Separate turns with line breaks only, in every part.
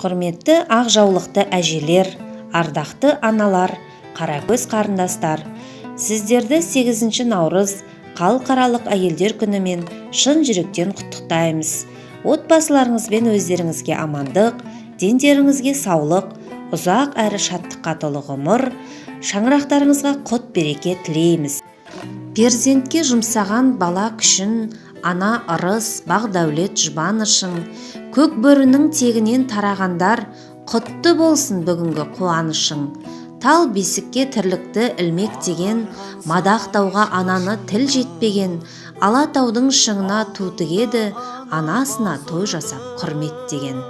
Құрметті ақ жаулықты әжелер, ардақты аналар, қаракөз қарындастар, сіздерді 8 наурыз, Халықаралық әйелдер күнімен шын жүректен құттықтаймыз. Отбасыларыңыз бен өздеріңізге амандық, дендеріңізге саулық, ұзақ әрі шаттыққа толы ғұмыр, шаңырақтарыңызға құт береке тілейміз. Перзентке жұмсаған бала күшін, ана ырыс, бақ дәулет жұбанышың. Көк бөрінің тегінен тарағандар, құтты болсын бүгінгі қуанышың. Тал бесікке тірлікті ілмектеген, мадақтауға ананы тіл жетпеген, Алатаудың шыңына ту тігеді, анасына той жасап құрметтеген.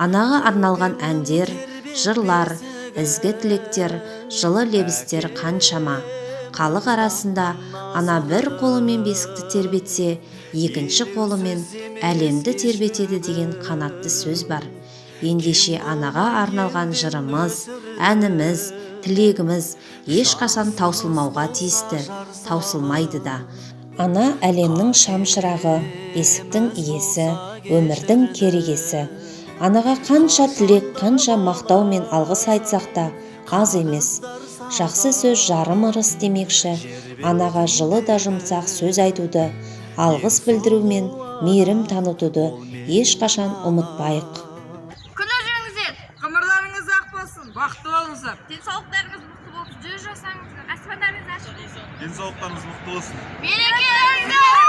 Анаға арналған әндер, жырлар, ізгі тілектер, жылы лебіздер қаншама! Халық арасында «Ана бір қолымен бесікті тербетсе, екінші қолымен әлемді тербетеді» деген қанатты сөз бар. Ендеше, анаға арналған жырымыз, әніміз, тілегіміз ешқашан таусылмауға тиісті, таусылмайды да. Ана – әлемнің шамшырағы, бесіктің иесі, өмірдің керегесі. Анаға қанша тілек, қанша мақтау мен алғыс айтсақ та, аз емес. Жақсы сөз жарым ырыс демекші, анаға жылы да жұмсақ сөз айтуды, алғыс білдіру мен мейірім танытуды ешқашан ұмытпайық.
Күн өжіңіздер!
Ғұмырларыңыз ақ болсын, бақытты болыңыздар!
Денсаулықтарыңыз мықты болып, 100 жасаңыздар! Аспандарыңыз ашық болсын!
Денсаулықтарыңыз мықты болсын!
Мерекелеріңіз!